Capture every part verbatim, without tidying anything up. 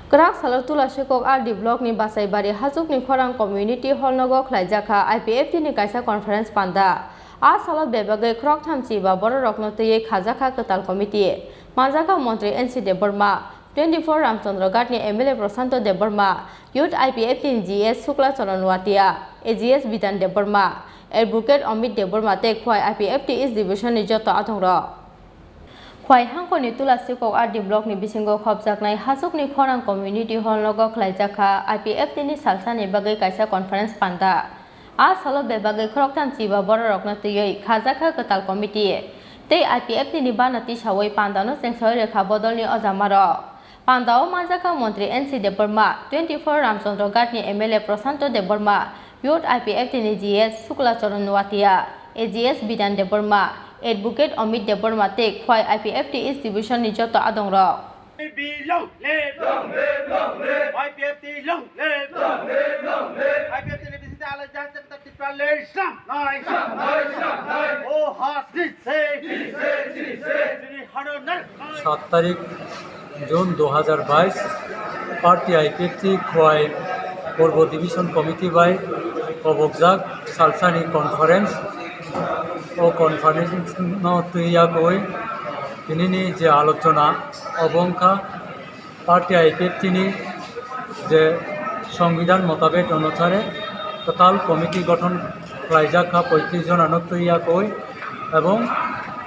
Kwrak salo Tulasikok R D block ni Basaibari Hachukni Khorang Community Hall nogo khlaijak kha I P F T ni kaisa conference panda. A salo bebagwi khoroktham chiba bororokno twiwi khajak kha kwtal committee. Manjak kha Montri N C Debbarma, twenty-four Ramchandra Ghat ni M L A Prashanto Debbarma, Youth I P F T ni G S Shukla Charan Nuatia, A G S Bidan Debbarma, Advocate Amit Debbarma tei Khwai I P F T East Division ni joto adongrok. Khwai hangkoni Tulasikok R D block ni bisingo khopjaknai Hachukni Khorang Community Hall nogo khlaijak kha I P F T ni salsani bagwi kaisa conference panda. A salo bebagwi khoroktham chiba bororokno twiwi khajak kha kwtal committee. Tei I P F T ni bana tisawi pandano chengsawi rwkha bodolni ojamarok. Pandao manjak kha Montri N C Debbarma, twenty-four Ramchandra Ghat ni M L A Prashanto Debbarma, Youth I P F T ni G S Shukla Charan Nuatia, A G S Bidan Debbarma, Advocate Amit Debbarma tei Khwai I P F T East Division ni joto adongrok. Long live! Long live, long live! I P F T long live! Long live, long live! I P F T ni bisingtwi alai jang chakta Tipraland samnai! Samnai, samnai! O ha sri se! Sri se, sri se! Sri haro nar! Sat tarik June dui hajar bais, party I P F T Khwai Purbo Division Committee bai kobokjak salsani conference. O conference no twi yakwi tinini je alochona, obo wngkha party I P F T ni je songbidhan motabek onusare kwtal committee gothon khlaijak kha poitris jona no twi yakwi, ebong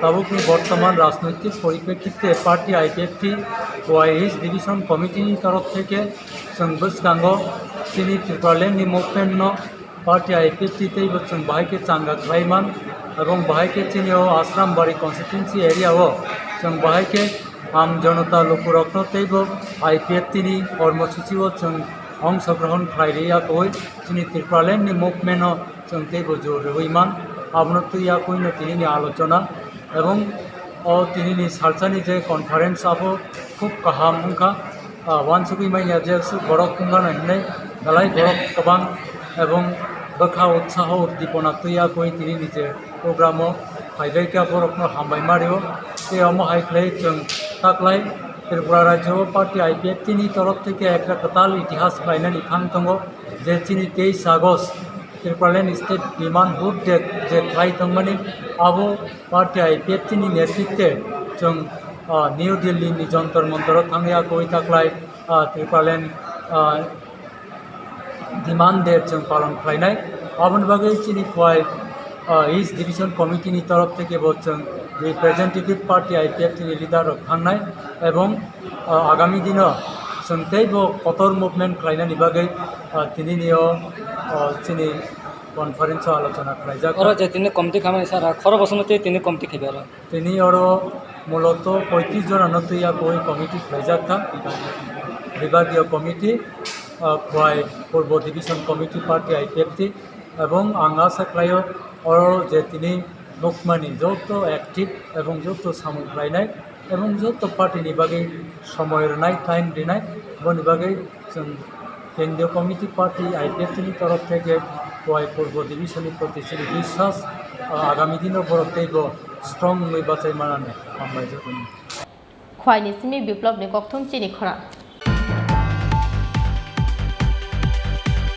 tabukni bortoman rajnoitik poriprekkhitte party I P F T Khwai East Division Committee ni torof theke chwng bwskango chini Tipraland ni movement no party I P F T teibo chwng bahai khe changa khlai man, ebong bahai khe chini o Asrambari constituency area o chwng bahai khe Aam Janata lukurokno teibo I P F T ni kormosuchi o chwng ongshogrohon khlai rwya koi chini Tipraland ni movement o chwng teibo jor rwui man, abono twi yakui no tini ni alochona ebong o tini ni salsa ni je conference abo khub kaham wngkha. Ah, uansugui manya je aswk borok wng gana hinwi belai borok kwbang ebong bwkha utsaho uddipona twi yakui tini ni je program o phaibai kha borokno hambai ma rio. Tei omo hai khlai chwng taklai Tripura rajyo o party I P F T ni torof theke ekta kwtal itihas khlainani thang tongo je chini teis August Tipraland State Demand Hood Day je khlai tongmani abo party I P F T ni netritwe chwng, ah, New Delhi ni Jantar Mantar o thangwi akoi taklai, ah, Tipraland, ah, Demand Day chwng palon khlainai. Aboni bagwi chini Khwai, ah, East Division Committee ni torof theke bo chwng representative party I P F T ni leader rok thangnai ebong, ah, agami dino chwng teibo kotor movement khlainani bagwi, ah, tini ni o, ah, chini conference o alochona khlaijak. Oro je tini committee khamani sara khoro bosongo tei tini committee khaibai oro. Tini oro muloto poitris jona no twi yakui committee khlaijak kha. Bibhagiyo committee, ah, Khwai Purbo Division Committee Party I P F T ebong ang asa khlaio oro je tini nukmani joto active ebong joto samung khlainai ebong joto party ni bagwi somoi rwnai, time rwnai, boni bagwi chwng Kendriya Committee Party I P F T ni torof theke Khwai Purbo Division ni proti chini biswas, ah, agami dino borok teibo strong wngwi bachai manani hambai jotoni. Khwai ni simi Biplop ni kokthum chini khorang.